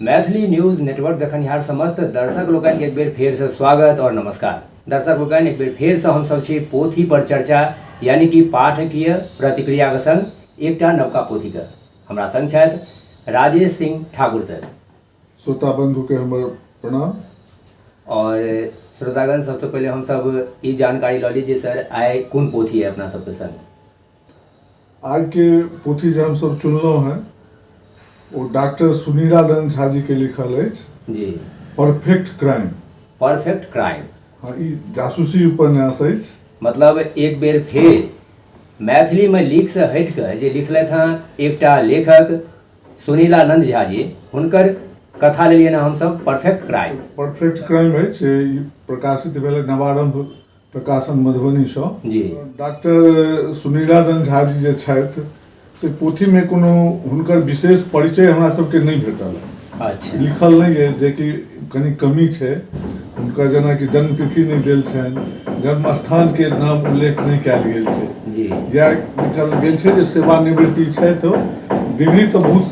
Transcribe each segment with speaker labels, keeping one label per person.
Speaker 1: Maithili news network देखनिहार समस्त दर्शक लोकनि एक बेर फेरसँ स्वागत और नमस्कार। दर्शक लोकनि, एक बेर फेरसँ हमसब छी पोथी पर चर्चा यानी कि पाठकीय प्रतिक्रियाके संग एकटा नवका पोथीके। हमरा संग छथि राजेश सिंह ठाकुर सर।
Speaker 2: श्रोता बंधुके हमर प्रणाम।
Speaker 1: और श्रोतागण, सबसे पहिले हमसब ई जानकारी लऽ ली जे सर आइ कोन पोथी है अपना सबके संग।
Speaker 2: आइके पोथी जे हमसब चुनलहुँ हेँ ओ डॉक्टर सुनीलानंद झा जी के लिखल अछि
Speaker 1: जी,
Speaker 2: परफेक्ट क्राइम।
Speaker 1: Perfect crime.
Speaker 2: हँ, ई जासूसी उपन्यास अछि।
Speaker 1: मतलब एक बेर फेर मैथिलीमे लीकसँ हटि कऽ जे लिखलथि हँ एकटा लेखक सुनीलानंद झा जी, हुनकर कथा लेलियनि हँ हमसब परफेक्ट क्राइम।
Speaker 2: परफेक्ट क्राइम अछि, ई प्रकाशित भेल नवारंभ प्रकाशन मधुबनीसँ
Speaker 1: जी।
Speaker 2: डॉक्टर सुनीलानंद झा जी जे छथि से पोथीमे कोनो हुनकर विशेष परिचय हमरा सबके नहि भेटल है।
Speaker 1: अच्छा।
Speaker 2: लिखल नहि अछि, जेकि कनि कमी छै हुनकर, जेनाकि जन्मतिथि नहि देल छनि, जन्म स्थानके नाम उल्लेख नहि कयल गेल छै
Speaker 1: जी।
Speaker 2: इएह लिखल गेल छै जे सेवानिवृत्ति छथि, ओ डिग्री तऽ बहुत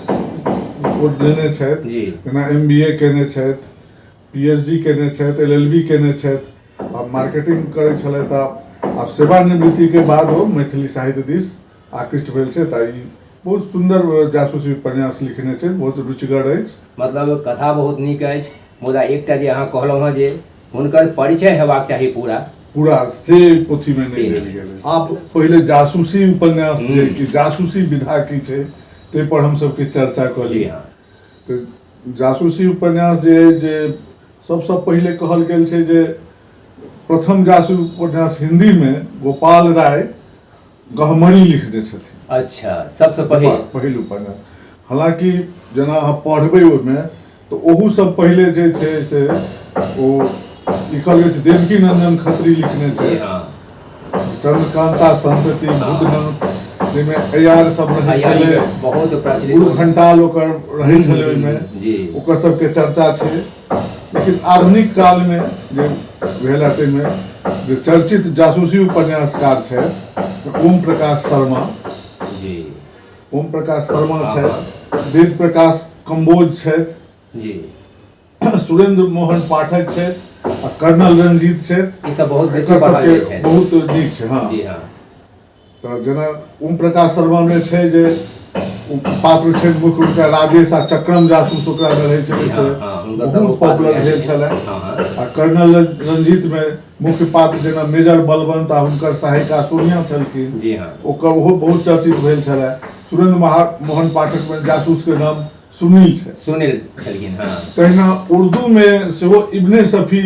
Speaker 2: ओ लेने छथि
Speaker 1: जी।
Speaker 2: जेना MBA केने छथि, PhD केने छथि, LLB केने छथि, आ मार्केटिंग करै छलथि। आब सेवानिवृत्तिके बाद ओ मैथिली साहित्य दिस आकृष्ट भेल छथि आ ई बहुत सुन्दर जासूसी उपन्यास लिखने छथि, बहुत रुचिगर अछि।
Speaker 1: मतलब कथा बहुत नीक अछि, मुदा एकटा जे अहाँ कहलहुँ हँ जे हुनकर परिचय हेबाक चाही पूरा,
Speaker 2: पूरा से पोथीमे
Speaker 1: से
Speaker 2: नहि देल
Speaker 1: नहि
Speaker 2: गेल अछि। आब पहिले जासूसी उपन्यास जे कि जासूसी विधा की छै ताहि पर हमसब किछु चर्चा कऽ
Speaker 1: जी
Speaker 2: ली।
Speaker 1: हाँ।
Speaker 2: तऽ जासूसी उपन्यास जे अछि जे सबसँ पहिले कहल गेल छै जे प्रथम जासूसी उपन्यास हिन्दीमे गोपाल राय गहमरी लिखने छथिन।
Speaker 1: अच्छा, सबसँ पहिल
Speaker 2: पहिल उपन्यास। हालाँकि जेना अहाँ पढ़बै ओहिमे तऽ ओहू सब पहिले जे छै से ओ लिखल गेल छै, देवकी नंदन खत्री लिखने
Speaker 1: जी
Speaker 2: छै।
Speaker 1: हाँ।
Speaker 2: चंद्रकांता संतति भूतनाथ, जाहिमे अयार सब रहै छलै,
Speaker 1: बहुत प्रचलित
Speaker 2: गुरु घंटाल ओकर रहै छलै ओहिमे
Speaker 1: जी।
Speaker 2: ओकर सबके चर्चा छै। लेकिन आधुनिक कालमे जे भेल है ताहिमे जे चर्चित जासूसी उपन्यासकार छथि ओम प्रकाश शर्मा
Speaker 1: जी।
Speaker 2: ओम प्रकाश शर्मा छथि, वेद प्रकाश कम्बोज छथि
Speaker 1: जी,
Speaker 2: सुरेंद्र मोहन पाठक छथि आ कर्नल रंजीत छथि।
Speaker 1: ई सब बहुत बेसी
Speaker 2: एकर
Speaker 1: पढ़ल जाइ
Speaker 2: सबके
Speaker 1: छनि।
Speaker 2: बहुत नीक छै। हँ
Speaker 1: जी हाँ।
Speaker 2: तऽ जेना ओम प्रकाश शर्मामे छै जे ओ पात्र छै मुख्य हुनका राजेश आ चक्रम जासूस ओकरामे रहै छलै
Speaker 1: जी
Speaker 2: से
Speaker 1: हाँ, हाँ, हुनकर तऽ
Speaker 2: बहुत
Speaker 1: ओ पात्र
Speaker 2: पॉपुलर
Speaker 1: वएह
Speaker 2: भेल
Speaker 1: छलै।
Speaker 2: छलै।
Speaker 1: हाँ हाँ।
Speaker 2: आ कर्नल रंजीतमे मुख्य पात्र जेना मेजर बलवंत आ हुनकर सहायिका सोनिया छलखिन
Speaker 1: जी हाँ।
Speaker 2: ओकर ओहो बहुत चर्चित भेल छलै। सुरेंद्र मोहन पाठकमे जासूसके नाम सुनील छै।
Speaker 1: सुनील छलखिन, हाँ।
Speaker 2: तहिना उर्दूमे सेहो इब्ने सफी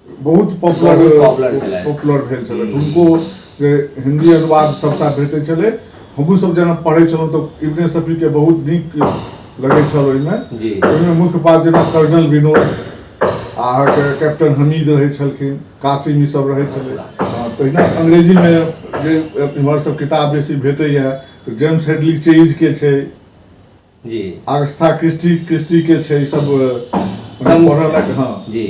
Speaker 2: बहुत पॉपुलर
Speaker 1: बहुत पॉपुलर छलथि।
Speaker 2: पॉपुलर भेल छलथि। हुनको जे हिन्दी अनुवाद सबटा भेटै छलै, हमहूँ सब जेना पढ़ै छलहुँ तऽ इब्ने सफीके बहुत नीक लगै छल ओहिमे
Speaker 1: जी।
Speaker 2: ओहिमे मुख्य पात्र जेना कर्नल विनोद आ अहाँके कैप्टन हमीद रहै छलखिन, कासिम, ई सब रहै छलै। हँ, तहिना अंग्रेजीमे जे इम्हर सब किताब बेसी भेटैए तऽ जेम्स हेडली चेजके छै
Speaker 1: जी,
Speaker 2: आस्था क्रिस्टी क्रिस्टी के छै, ई सब
Speaker 1: प्रमुख
Speaker 2: पढ़ऽ लायक। हँ
Speaker 1: जी।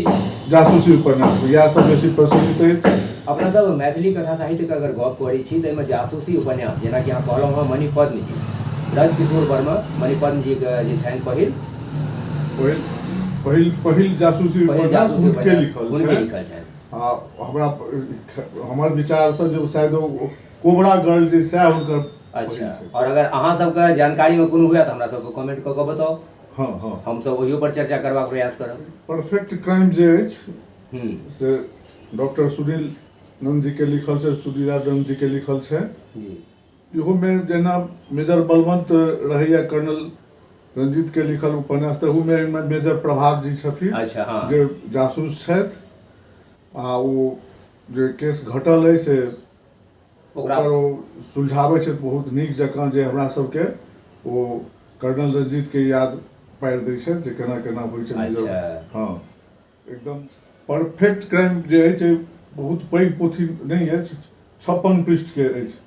Speaker 2: जासूसी उपन्यास इएह सब बेसी प्रचलित अछि।
Speaker 1: अपना सब मैथिली कथा साहित्यके अगर गप करै छी तऽ एहिमे जासूसी उपन्यास जेनाकि अहाँ कहलहुँ हँ मणिपद्म जी, ब्रजकिशोर वर्मा मणिपद्म जीके जे छनि पहिल
Speaker 2: पहिल पहिल पहिल जासूसी
Speaker 1: पहिल
Speaker 2: उपन्यास
Speaker 1: जासूसी
Speaker 2: हुनके
Speaker 1: उपन्यास
Speaker 2: लिखल
Speaker 1: हुनके
Speaker 2: छै।
Speaker 1: लिखल छनि।
Speaker 2: आ हमरा हमर विचारसँ जे शायद ओ कोबरा गर्ल जे सएह हुनकर
Speaker 1: अच्छा
Speaker 2: पहिल छै।
Speaker 1: और अगर अहाँ सबके जानकारीमे कोनो हुए तऽ हमरा सबके कमेंट कऽ कऽ बताउ।
Speaker 2: हँ हँ।
Speaker 1: हमसब ओहियो पर चर्चा करबाक प्रयास करब।
Speaker 2: परफेक्ट क्राइम जे अछि
Speaker 1: हम्म
Speaker 2: से डॉक्टर सुनील नंद जी के लिखल छै, सुनीलानंद जी के लिखल छै।
Speaker 1: जी।
Speaker 2: इहोमे जेना मेजर बलवंत रहैया कर्नल रंजीत के लिखल उपन्यास, तहूमे एहिमे मेजर प्रभात जी छथिन
Speaker 1: अच्छा हाँ।
Speaker 2: जे जासूस छथि आ ओ जे केस घटल अइ से
Speaker 1: ओकरा
Speaker 2: ओकर ओ सुलझाबै छथि बहुत नीक जकाँ, जे हमरा सबके ओ कर्नल रंजीत के याद पारि दै छथि जे केना केना होइ छै मेजर।
Speaker 1: अच्छा।
Speaker 2: हँ, एकदम परफेक्ट क्राइम जे अछि बहुत पैघ पोथी नहि अछि, 56 पृष्ठके अछि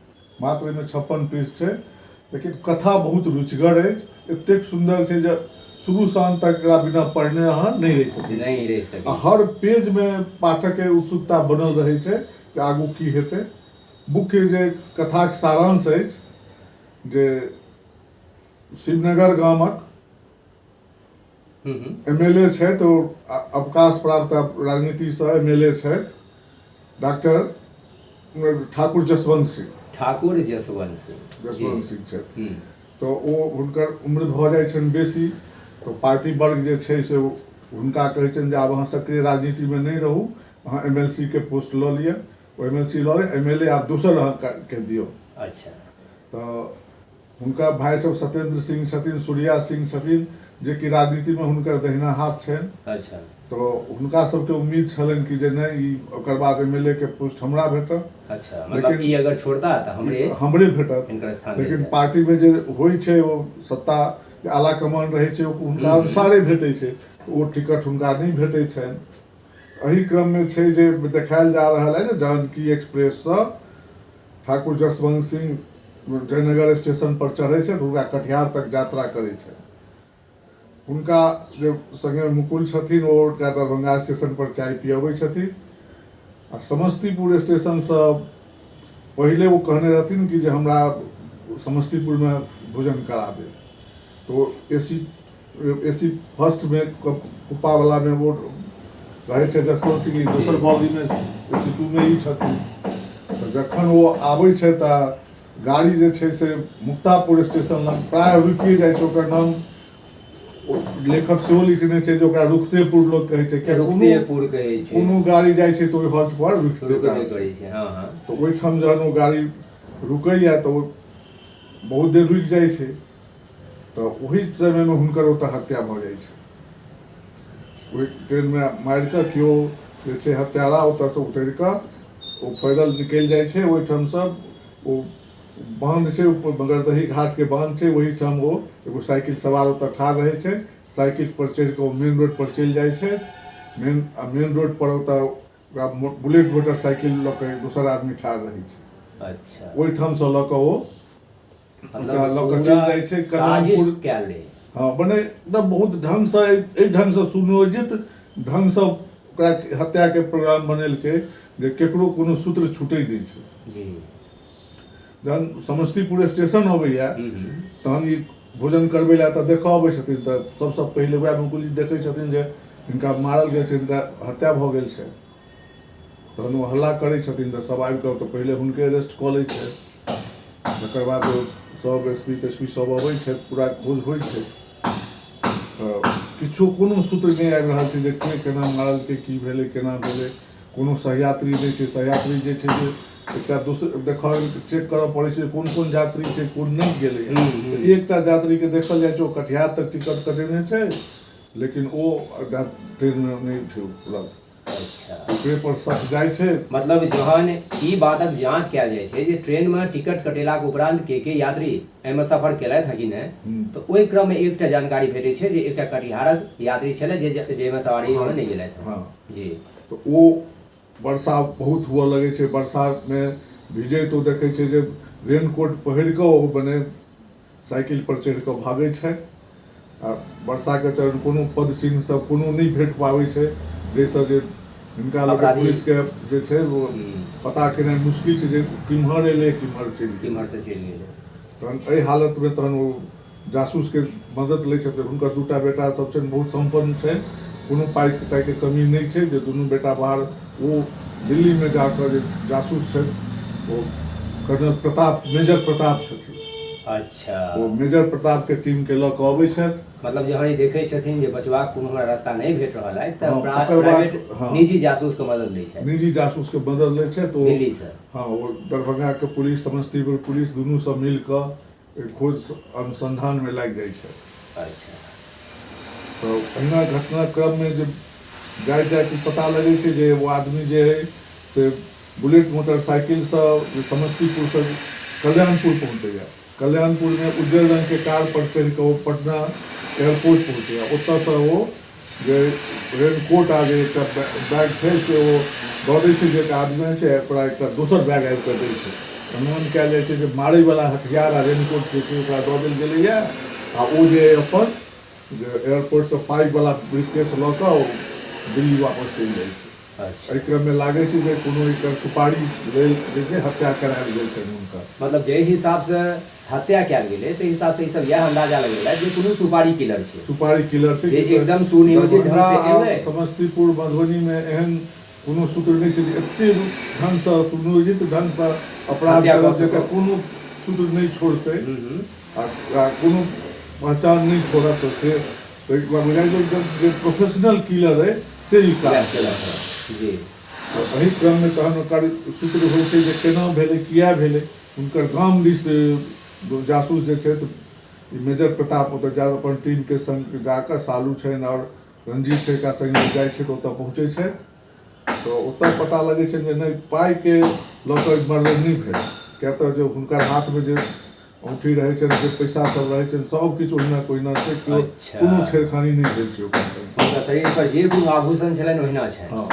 Speaker 2: मात्र, ओहिमे 56 पृष्ठ छै, लेकिन कथा बहुत रुचिगर अछि, एतेक सुन्दर छै जे शुरूसँ अन्त तक एकरा बिना पढ़ने अहाँ नहि रहि सकै छी।
Speaker 1: नहि रहि
Speaker 2: आ
Speaker 1: सकै।
Speaker 2: हर पेजमे पाठकके उत्सुकता बनल रहै छै जे आगू की हेतै। मुख्य जे कथाक सारांश अछि जे शिवनगर गामक एम एल ए छथि, ओ अवकाश प्राप्त राजनीतिसँ एम एल ए छथि, डॉक्टर ठाकुर जसवंत सिंह।
Speaker 1: ठाकुर जसवंत सिंह।
Speaker 2: जसवंत सिंह छथि। तऽ ओ हुनकर उम्र भऽ जाइ छनि बेसी, तऽ पार्टी वर्ग जे छै से हुनका कहै छनि जे आब अहाँ सक्रिय राजनीतिमे नहि रहू, अहाँ एम एल सी के पोस्ट लऽ लिअ। ओ एम एल सी लऽ एम एल ए आब दोसर अहाँ के दियौ।
Speaker 1: अच्छा।
Speaker 2: तऽ हुनका भाय सब सत्येंद्र सिंह छथिन, सूर्या सिंह छथिन, जेकि राजनीतिमे हुनकर दहिना हाथ छनि।
Speaker 1: अच्छा।
Speaker 2: तऽ हुनका सबके उम्मीद छलनि कि जे नहि, ई ओकर बाद एम एल ए के पोस्ट हमरा भेटत।
Speaker 1: अच्छा, मतलब
Speaker 2: लेकिन
Speaker 1: ई अगर छोड़ता तऽ हमरे
Speaker 2: हमरे भेटत,
Speaker 1: हिनकर स्थान देल
Speaker 2: लेकिन
Speaker 1: जायत।
Speaker 2: पार्टीमे जे होइ छै ओ सत्ता आला कमान रहै छै, हुनका अनुसारे भेटै छै, ओ टिकट हुनका नहि भेटै छनि। एहि क्रममे छै जे देखायल जा रहल है जे जानकी एक्सप्रेससँ ठाकुर जसवंत सिंह जयनगर स्टेशन पर चढ़ै छथि, हुनका कटिहार तक यात्रा करै छथि। हुनका जे संगे मुकुल छथिन ओ हुनका दरभंगा स्टेशन पर चाय पियबै छथिन। आ समस्तीपुर स्टेशनसँ पहिले ओ कहने रहथिन कि जे हमरा समस्तीपुरमे भोजन करा देब, तऽ ओ ए सी फर्स्टमे कुप्पावलामे ओ रहै छै जसवंत सिंह, दोसर बॉगीमे ए सी टूमे ई छथिन। तऽ जखन ओ आबै छै तऽ गाड़ी जे छै से मुक्तापुर स्टेशन लग प्रायः रुकिए जाइ छै। ओकर नाम लेखक सेहो लिखने छै जे ओकरा रुकतेपुर लोक कहै छै, किया
Speaker 1: रुकतेपुर कहै छै।
Speaker 2: कोनो गाड़ी जाइ छै तऽ ओहि हॉल्ट पर रुकते
Speaker 1: रुकबे करै छै। हँ हँ।
Speaker 2: तऽ ओहिठाम जहन ओ गाड़ी रुकैया तऽ ओ बहुत देर रुकि जाइ छै, तऽ ओहि समयमे हुनकर ओतऽ हत्या भऽ जाइ छै। ओहि ट्रेनमे मारि कऽ केओ जे छै हत्यारा ओतऽसँ उतरि कऽ ओ पैदल निकलि जाइ छै। ओहिठामसँ ओ बान्ध छै, मगरदही घाटके बान्ध छै, ओहिठाम ओ एगो साइकिल सवार ओतऽ ठाढ़ रहै छै। साइकिल पर चढ़ि कऽ ओ मेन रोड पर चलि जाइ छै। मेन रोड पर ओतऽ ओकरा बुलेट मोटरसाइकिल लऽ कऽ एक दोसर आदमी ठाढ़ रहै छै। ओहिठामसँ लऽ कऽ ओ ओकरा
Speaker 1: मतलब
Speaker 2: लऽ कऽ
Speaker 1: पूरा
Speaker 2: चलि जाइ छै
Speaker 1: साजिश
Speaker 2: कल्याणपुर।
Speaker 1: कयल रहै।
Speaker 2: हँ, मने एकदम बहुत ढङ्गसँ, एहि ढङ्गसँ सुनियोजित ढङ्गसँ ओकरा हत्याके प्रोग्राम बनेलकै जे केकरो कोनो सूत्र छूटै नहि छै। जहन समस्तीपुर स्टेशन अबैया तहन ई भोजन करबै लए तऽ देखऽ अबै छथिन, तऽ सबसँ पहिले वएह मुकुल जी देखै छथिन जे हिनका मारल गेल छै, हिनका हत्या भऽ गेल छै। तहन ओ हल्ला करै छथिन तऽ सब आबि कऽ तऽ पहिले हुनके अरेस्ट कऽ लै छै। तकर बाद सब एस पी तेस पी सब अबै छथि, पूरा खोज होइ छै, तऽ किछो कोनो सूत्र नहि आबि रहल छै जे के केना मारलकै, की भेलै, केना भेलै। कोनो सहयात्री नहि छै। सहयात्री जे छै से एकटा दोसर देखल चेक करऽ पड़ै छै कोन कोन यात्री छै, कोन नहि गेलै। तऽ एकटा यात्रीके देखल जाइ छै, ओ कटिहार तक टिकट कटेने छै, लेकिन ओ ट्रेनमे नहि छै उपलब्ध। ओकरे पर शक जाइ छै।
Speaker 1: मतलब जहन ई बातक जांच कयल जाइ छै जे ट्रेनमे टिकट कटेलाक उपरांत के के यात्री एहिमे सफर केलथि हँ कि नहि, तऽ ओहि क्रममे एकटा जानकारी भेटै छै जे एकटा कटिहारक यात्री छलै जे जाहिमे सवारी नहि गेलथि हँ। जी।
Speaker 2: तऽ ओ वर्षा बहुत हुअ लगै छै, वर्षामे भिजैत ओ देखै छै जे रेनकोट पहिर कऽ ओ मने साइकिल पर चढ़ि कऽ भागै छथि। आ वर्षाके चरण कोनो पद चिन्ह सब कोनो नहि भेट पाबै छै, जाहिसँ जे हिनका लोकके
Speaker 1: अपराधी
Speaker 2: पुलिसके जे छै ओ पता केनाइ मुश्किल छै जे किम्हर एलै, किम्हर चलि गेलै।
Speaker 1: किम्हरसँ चलि गेलै।
Speaker 2: तहन एहि हालतमे तहन ओ जासूसके मदद लै छथिन। हुनकर दूटा बेटा सब छनि, बहुत सम्पन्न छनि, कोनो पाइ ताइके कमी नहि छै, जे दुनू बेटा बाहर ओ दिल्लीमे जाकऽ जे जासूस छथि ओ कर्नल प्रताप, मेजर प्रताप छथिन। ओ मेजर प्रतापके टीमके लऽ कऽ अबै छथि।
Speaker 1: मतलब जहन ई देखै छथिन जे बचबाक कोनो हमरा रास्ता नहि भेट रहल अछि तऽ
Speaker 2: तकर बाद
Speaker 1: प्राइवेट निजी जासूसके मदद लै छथि।
Speaker 2: निजी जासूसके मदद लै छथि ओ
Speaker 1: दिल्लीसँ।
Speaker 2: हँ, ओ दरभंगाके पुलिस, समस्तीपुर पुलिस दुनू सब मिल कऽ खोज अनुसन्धानमे लागि जाइ छथि। तऽ अहिना घटनाक्रममे जे जाइत जाइत ई पता लगै छै जे ओ आदमी जे अइ से बुलेट मोटरसाइकिलसँ समस्तीपुरसँ कल्याणपुर पहुँचैए। कल्याणपुरमे उज्जर रङ्गके कार पर चढ़ि कऽ ओ पटना एयरपोर्ट पहुँचैए। ओतऽसँ ओ जे रेनकोट आ जे एकटा बैग छै से ओ दऽ दै छै जे एक आदमी छै, ओकरा एकटा दोसर बैग आबि कऽ दै छै। अनुमान कयल जाइ छै जे मारैवला हथियार आ रेनकोट जे छै ओकरा दऽ देल गेलैए, आ ओ जे अपन जे एयरपोर्टसँ पाइवला ब्रीफकेस लऽ कऽ ओ दिल्ली वापस चलि जाइ छै।
Speaker 1: अच्छा।
Speaker 2: एहि क्रममे लागै छै जे कोनो एकर सुपारी लेल जे छै हत्या करायल गेल छनि हुनकर।
Speaker 1: मतलब जाहि हिसाबसँ हत्या कयल गेलै ताहि हिसाबसँ ई सब इएह अन्दाजा लगेलथि जे कोनो सुपारी किलर छै।
Speaker 2: सुपारी किलर छै
Speaker 1: जे एकदम सुनियोजित ढंगसँ
Speaker 2: दरभंगा आ
Speaker 1: एलै।
Speaker 2: समस्तीपुर मधुबनीमे एहन कोनो सूत्र नहि छै जे एते ढंगसँ सुनियोजित ढंगसँ अपराध
Speaker 1: हत्या कऽ
Speaker 2: करत जेकर
Speaker 1: सकत।
Speaker 2: कोनो सूत्र नहि छोड़तै आ कोनो पहचान नहि छोड़त से तऽ बुझाइ छै एकदम जे प्रोफेशनल किलर अइ से ई
Speaker 1: इएह
Speaker 2: काज
Speaker 1: केलक
Speaker 2: केलक
Speaker 1: हँ जी।
Speaker 2: तऽ एहि क्रममे तहन ओकर सूत्र होइ छै जे केना भेलै किया भेलै हुनकर गाम दिस जासूस जे छथि ई मेजर प्रताप ओतऽ जा अपन टीमके संग जाकऽ सालू छनि आओर रंजीत छै एकरा संगे जाइ छै तऽ ओतऽ पहुँचै छथि तऽ ओतऽ पता लगै छै जे नहि पाइके लऽ कऽ मर्डर नहि भेल किया तऽ जे हुनकर हाथमे जे औँठी रहै छनि जे पैसा सब रहै छनि सब किछु ओहिना के ओहिना छै केओ कोनो छेड़खानी नहि भेल छै ओकर संग।
Speaker 1: हुनका शरीर पर जे कोनो आभूषण छलनि ओहिना छनि।
Speaker 2: हँ।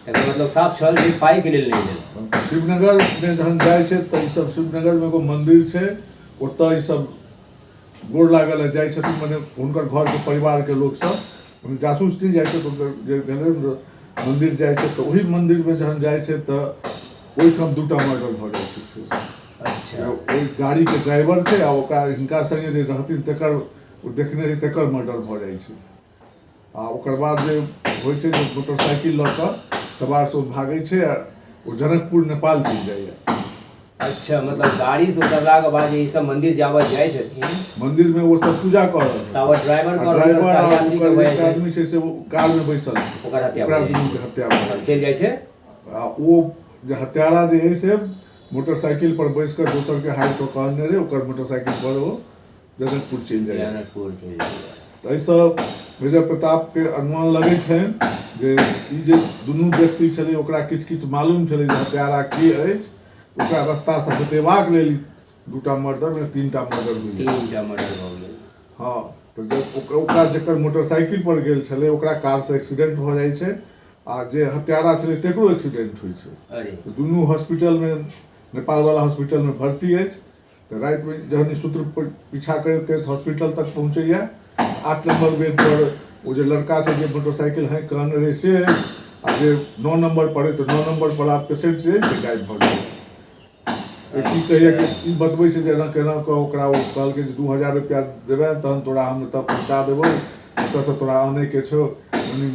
Speaker 1: तकर मतलब साफ छल जे पाइके लेल नहि भेल।
Speaker 2: शिवनगरमे जहन जाइ छै तऽ ईसब शिवनगरमे एगो मन्दिर छै ओतऽ ईसब गोर लागऽ लए जाइ छथिन मने हुनकर घरके परिवारके लोकसब जासूस नहि जाइ छै हुनकर जे गेलै मन्दिर जाइ छै तऽ ओहि मन्दिरमे जहन जाइ छै तऽ ओहिठाम दूटा मर्डर भऽ जाइ छै फेर। ओहि गाड़ीके ड्राइवर छै आ ओकरा हिनका सङ्गे जे रहथिन तकर ओ देखने रहै तकर मर्डर भऽ जाइ छै आ ओकर बाद जे होइ छै जे मोटरसाइकिल लऽ कऽ सवार सब भागै छै आ ओ जनकपुर नेपाल चलि जाइए।
Speaker 1: अच्छा, मतलब गाड़ी से उतरला के बाद जे ई सब मंदिर जाबऽ जाइ छथिन,
Speaker 2: मंदिर में ओ सब पूजा कऽ रहल छथिन।
Speaker 1: ताबत ड्राइवर
Speaker 2: आ
Speaker 1: के और हुनकर
Speaker 2: ड्राइवर आ
Speaker 1: सहयात्री के
Speaker 2: ओकर
Speaker 1: भऽ
Speaker 2: एक
Speaker 1: जाइ छै
Speaker 2: आदमी छै से ओ कार में बैसल छै,
Speaker 1: ओकर हत्या
Speaker 2: ओकरा
Speaker 1: भऽ जाइ
Speaker 2: दुनू
Speaker 1: छै।
Speaker 2: के हत्या भऽ जाइ
Speaker 1: तब चलि जाइ छै।
Speaker 2: छै। आ ओ जे हत्यारा जे अइ से मोटरसाइकिल पर बैस कऽ दोसर के हायर कऽ कऽ अनने रहै, ओकर मोटरसाइकिल पर ओ जनकपुर चलि जाइए।
Speaker 1: जनकपुर चलि जाइए।
Speaker 2: तऽ एहिसँ मेजर प्रतापके अनुमान लगै छनि जे ई जे दुनू व्यक्ति छलै ओकरा किछु किछु मालूम छलै जे हत्यारा के अछि, ओकरा रस्तासँ हटेबाक लेल ई दूटा मर्डर मे तीनटा मर्डर होइए।
Speaker 1: तीनटा मर्डर भऽ गेल।
Speaker 2: हँ, तऽ जब ओकरा जकर मोटरसाइकिल पर गेल छलै ओकरा कारसँ एक्सीडेंट भऽ जाइ छै आ जे हत्यारा छलै तकरो एक्सीडेंट होइ छै।
Speaker 1: अरे।
Speaker 2: दुनू हॉस्पिटलमे, नेपालवला हॉस्पिटलमे भर्ती अछि। तऽ रातिमे जहन ई सूत्र पीछा करैत करैत हॉस्पिटल तक पहुँचैए, 8 नम्बर बेड पर ओ जे लड़का छै जे मोटरसाइकिल हाँकि कऽ आनने रहै से अछि आ जे 9 नम्बर पर अइ तऽ 9 नम्बर पर आब पेशेंट जे अछि से गायब भऽ गेल। की कहैए कि ई बतबै छै जे एना केना कऽ ओकरा ओ कहलकै जे 2000 रुपैआ देबै तहन तोरा हम एतऽ पहुँचा देबौ, ओतऽसँ तोरा आनैके छौ।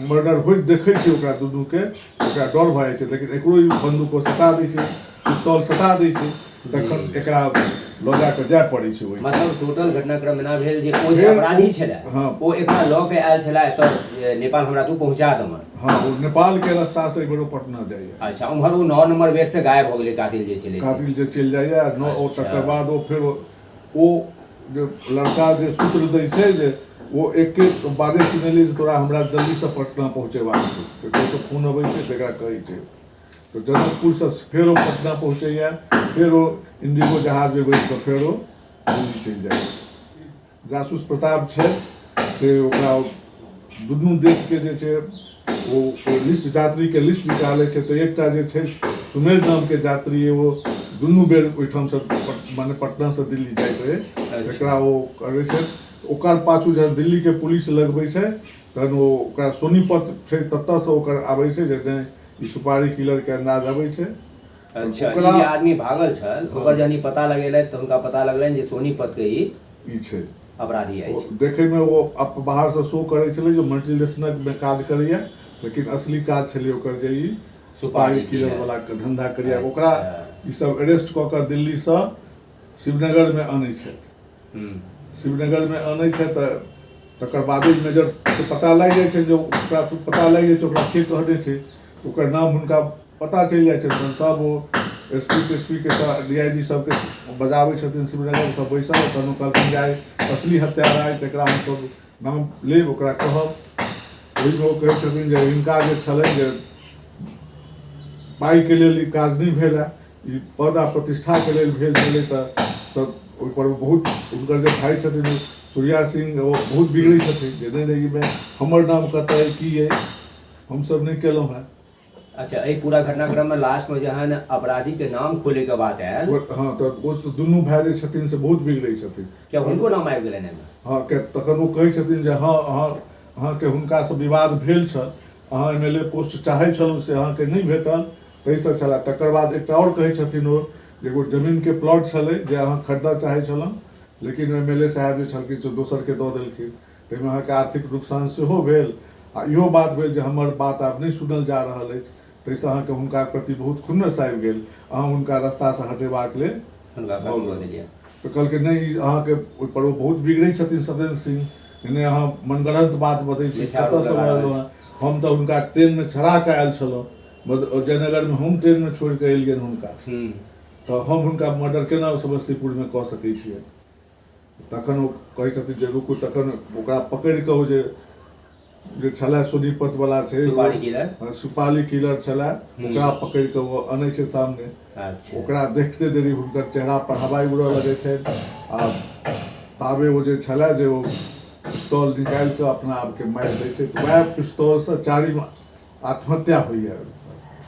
Speaker 2: मर्डर होइत देखै छै ओकरा दुनूके, ओकरा डर भऽ जाइ छै, लेकिन एकरो ई बन्दूक ओ सटा दै छै, पिस्तौल सटा दै छै, तखन एकरा लऽ जा कऽ जाय पड़ै छै ओहिठाम।
Speaker 1: मतलब टोटल घटनाक्रम एना भेल जे ओ जे
Speaker 2: फेर ओ
Speaker 1: अपराधी छलै
Speaker 2: हँ।
Speaker 1: ओ एकरा लऽ के आयल छलै एतऽ जे नेपाल हमरा तू पहुँचा देमह।
Speaker 2: हँ, ओ नेपालके रास्तासँ एक बेर ओ पटना जाइए।
Speaker 1: अच्छा, उम्हर ओ 9 नम्बर बेड से गायब भऽ गेलै कातिल जे छलै से।
Speaker 2: कातिल जे चलि जाइए आ नओ ओ
Speaker 1: अच्छा।
Speaker 2: तकर बाद ओ फेर ओ जे लड़का जे सूत्र दै छै जे ओ एके बादे सुनेलियै जे तोरा हमरा जल्दीसँ पटना पहुँचेबाक छौ, ककरोसँ फोन अबै छै तकरा कहै छै। तऽ जनकपुरसँ फेर ओ पटना पहुँचैए, फेर ओ इंडिगो जहाजमे बैस कऽ फेर ओ दिल्ली चलि जाइए। जासूस प्रताप छै से ओकरा दुनू डेटके जे छै ओ लिस्ट यात्रीके लिस्ट निकालै छै तऽ एकटा जे छै सुमेर नामके यात्री ओ दुनू बेर ओहिठामसँ मने पटनासँ दिल्ली जाइत रहै, तकरा ओ करै छै। ओकर पाछू जहन दिल्लीके पुलिस लगबै छै तहन ओ ओकरा सोनीपत छै ततऽसँ ओकर आबै छै जे नहि ई सुपारी किलरके अन्दाज अबै छै।
Speaker 1: अच्छा, ई जे आदमी भागल छल ओकर जहन ई पता लगेलथि तऽ हुनका पता लगलनि जे सोनीपत के ई
Speaker 2: ई छै
Speaker 1: अपराधी अछि।
Speaker 2: देखैमे ओ बाहरसँ शो करै छलै जे मल्टीनेशनलमे काज करैए, लेकिन असली काज छलै ओकर जे ई सुपारी किलर वाला के धंधा करैए। ओकरा ई सब अरेस्ट कऽ कऽ दिल्लीसँ शिवनगरमे अनै छथि। शिवनगरमे अनै छथि तऽ तकर बादे मेजर के पता लागि जाइ छै जे ओकरा पता लागि जाइ छै ओकरा के कहने छै, ओकर नाम हुनका पता चलि जाइ छै। तहन सब ओ एस पी तेस पी के डी I जी सबके बजाबै छथिन शिवनगर, सब बैसल। तहन ओ कहलखिन जे आइ असली हत्यारा अइ तकरा हमसब नाम लेब, ओकरा कहब। ओहिमे ओ कहै छथिन जे हिनका जे छलनि जे पाइके लेल ई काज नहि भेल हँ, ई पद आ प्रतिष्ठाके लेल भेल छलै। तऽ सब ओहिपर बहुत हुनकर जे भाय छथिन सूर्या सिंह ओ बहुत बिगड़ै छथिन जे नहि नहि एहिमे हमर नाम कतऽ अइ, की अइ, हमसब नहि केलहुँ हेँ।
Speaker 1: अच्छा, एहि पूरा घटनाक्रममे लास्टमे जहन अपराधीके नाम खोलैके बात आयल,
Speaker 2: हँ, तऽ ओ दुनू भाय जे छथिन से बहुत बिगड़ै छथिन।
Speaker 1: क्या हुनको नाम आबि गेलनि एहिमे?
Speaker 2: हँ, के तखन ओ कहै छथिन जे हँ, अहाँके हुनकासँ विवाद भेल छल, अहाँ एम एल ए पोस्ट चाहै छलहुँ से अहाँके नहि भेटल, ताहिसँ छलए। तकर बाद एकटा आओर कहै छथिन ओ जे एगो जमीनके प्लॉट छलै जे अहाँ खरीदऽ चाहै छलहुँ, लेकिन एम एल ए साहेब जे छलखिन से दोसरके दऽ देलखिन, ताहिमे अहाँके आर्थिक नुकसान सेहो भेल आ इहो बात भेल जे हमर बात आब नहि सुनल जा रहल अछि, ताहिसँ अहाँके हुनका प्रति बहुत खुन्नस आबि गेल, अहाँ हुनका रस्तासँ हटेबाक लेल
Speaker 1: हुनका खत्म कऽ देलियै।
Speaker 2: तऽ कहलकै नहि, ई अहाँके ओहिपर ओ बहुत बिगड़ै छथिन सत्येन्द्र सिंह, नहि अहाँ मनगढ़ंत बात बजै छी,
Speaker 1: मिथ्या आरोप
Speaker 2: कतऽसँ
Speaker 1: लगा रहल
Speaker 2: एलहुँ हँ, हम तऽ हुनका ट्रेनमे चढ़ा कऽ आयल छलहुँ, जयनगरमे हम ट्रेनमे छोड़ि कऽ एलियनि हुनका, तऽ हम हुनका मर्डर केना समस्तीपुरमे कऽ सकै छियै। तखन ओ कहै छथिन जे रुकू, तखन ओकरा पकड़ि कऽ ओ जे जे छलए सोनीपत वाला छै,
Speaker 1: सुपारी किलर,
Speaker 2: सुपारी किलर छलए, ओकरा पकड़ि कऽ ओ अनै छै सामने। ओकरा देखते देरी हुनकर चेहरा पर हवाई उड़ऽ लगै छै आ ताबे ओ जे छलए जे ओ पिस्तौल निकालि कऽ अपना आपके मारि दै छै, तऽ वएह पिस्तौलसँ चारिम आत्महत्या होइए।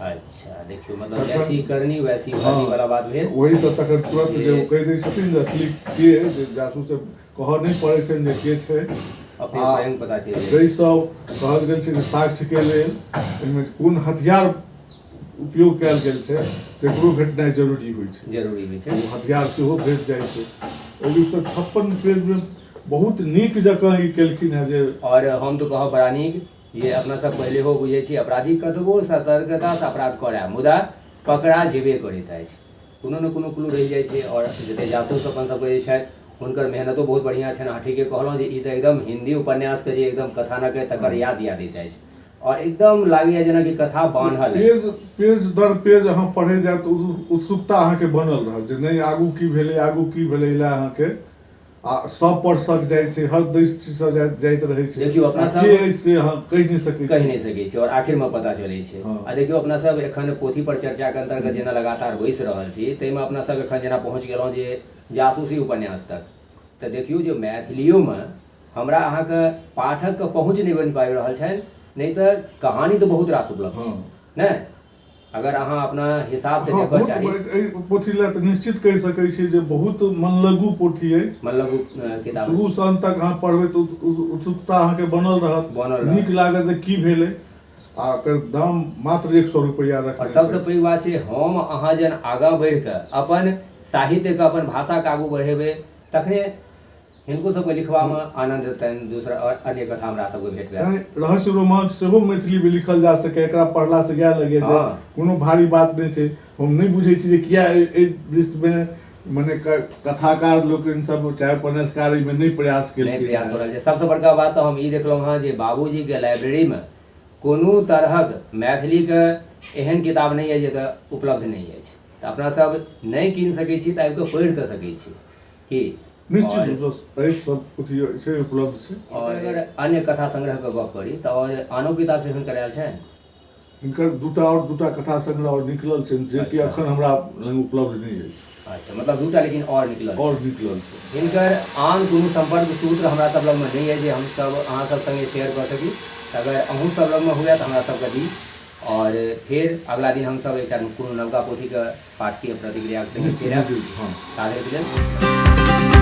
Speaker 1: अच्छा, देखियौ, मतलब जैसी करनी वैसी भरनी वाला बात भेल।
Speaker 2: ओहिसँ तखन तुरंत जे ओ कहि दै छथिन जे असली के, जे जासूस कहऽ नहि पड़ै छनि जे के छै,
Speaker 1: अपने स्वयं पता चलि जाइ।
Speaker 2: जाहिसँ कहल गेल छै जे साक्ष्यके लेल एहिमे कोन हथियार उपयोग कयल गेल छै तकरो भेटनाइ जरूरी होइ छै,
Speaker 1: जरूरी होइ छै,
Speaker 2: ओ हथियार सेहो भेट जाइ छै। एहि रूपसँ 56 पेजमे बहुत नीक जकाँ ई केलखिन हेँ जे।
Speaker 1: आओर हम तऽ कहब बड़ा नीक जे अपना सब पहिलेहो बुझै छी अपराधी कतबो सतर्कतासँ अपराध करए मुदा पकड़ा जेबे करैत अछि, कोनो ने कोनो क्लू रहि जाइ छै। आओर जतेक जासूस अपन सबके जे छथि हुनकर मेहनतो बहुत बढ़िआँ छनि। अहाँ ठीके कहलहुँ जे ई तऽ एकदम हिन्दी उपन्यासके जे एकदम कथानक अइ तकर याद दिया दैत अछि आओर एकदम लागैए जेनाकि कथा बान्हल अछि।
Speaker 2: पेज पेज दर पेज अहाँ पढ़ै जायब तऽ उत्सुकता अहाँके बनल रहत जे नहि आगू की भेलै, आगू की भेलै, लए अहाँके आ सब पर शक जाइ छै, हर दृष्टिसँ जाइत रहै छै।
Speaker 1: देखियौ, अपना
Speaker 2: आ
Speaker 1: सब
Speaker 2: के अछि से अहाँ कहि नहि सकै
Speaker 1: कहि
Speaker 2: छी।
Speaker 1: नहि सकै छी आओर आखिरमे पता चलै छै। आ देखियौ, अपना सब एखन पोथी पर चर्चाके अन्तर्गत जेना लगातार बैसि रहल छी ताहिमे अपना सब एखन जेना पहुँच गेलहुँ जे जासूसी उपन्यास तक, तऽ देखियौ जे मैथिलियोमे हमरा अहाँके पाठकके पहुँच नहि बनि पाबि रहल छनि, नहि तऽ कहानी तऽ बहुत रास उपलब्ध छै नहि, अगर अहाँ अपना हिसाब से
Speaker 2: हँ,
Speaker 1: देखऽ
Speaker 2: बहुत
Speaker 1: चाही।
Speaker 2: एहि पोथी लए तऽ निश्चित कहि सकै छी जे बहुत मनलग्गू पोथी अछि।
Speaker 1: मनलग्गू किताब
Speaker 2: शुरू
Speaker 1: अछि।
Speaker 2: सँ अंत तक अहाँ पढ़बै तऽ उत्सुकता अहाँके बनल रहत,
Speaker 1: बनल रहत।
Speaker 2: नीक लागत जे की भेलै, आ एकर दाम मात्र 100 रुपैआ
Speaker 1: आओर
Speaker 2: रखने
Speaker 1: सबसँ
Speaker 2: छै।
Speaker 1: पैघ बात छै, हम अहाँ जहन आगाँ बढ़ि कऽ अपन साहित्यके अपन भाषाके आगू बढ़ेबै तखने हिनको सबके लिखबामे आनंद एतनि, दोसर अन्य कथा हमरा सबके भेटबै।
Speaker 2: तैं रहस्य रोमांच सेहो मैथिलीमे लिखल जा सकैए। एकरा पढ़लासँ इएह लगैए जे कोनो भारी बात नहि छै। हम नहि बुझै छी जे किया एहि दृष्टिमे मने कथाकार लोकनि सब चाहे उपन्यासकार एहिमे नहि प्रयास
Speaker 1: नहि
Speaker 2: केलखिन
Speaker 1: प्रयास
Speaker 2: हेँ।
Speaker 1: कऽ रहल छै। सबसँ बड़का बात तऽ हम ई देखलहुँ हँ जे बाबूजीके लाइब्रेरीमे कोनो तरहक मैथिलीके एहन किताब नहि अइ जे एतऽ उपलब्ध नहि अछि, तऽ अपना सब नहि कीन सकै छी तऽ आबिकऽ पढ़ि तऽ सकै छी की।
Speaker 2: निश्चित रूपसँ अछि, सब पोथी छै, उपलब्ध छै।
Speaker 1: आओर अगर अन्य कथा संग्रहके गप करी तऽ आओर आनो किताब से हुनकर आयल छनि?
Speaker 2: हिनकर दूटा आओर दूटा कथा संग्रह आओर निकलल छनि जे कि एखन हमरा लग उपलब्ध नहि अछि।
Speaker 1: अच्छा, मतलब दूटा लेकिन आओर निकलल
Speaker 2: आओर निकलल छै।
Speaker 1: हिनकर आन कोनो सम्पर्क सूत्र हमरा सब लगमे नहि अछि जे हमसब अहाँ सब सङ्गे शेयर कऽ सकी, अगर अहूँ सब लगमे हुए तऽ हमरा सबके दी आओर फेर अगला दिन हमसब एकटा कोनो नवका पोथीके पाठकीय प्रतिक्रियाके सङ्गे फेर आयब।
Speaker 2: हँ।
Speaker 1: ताधरिके लेल।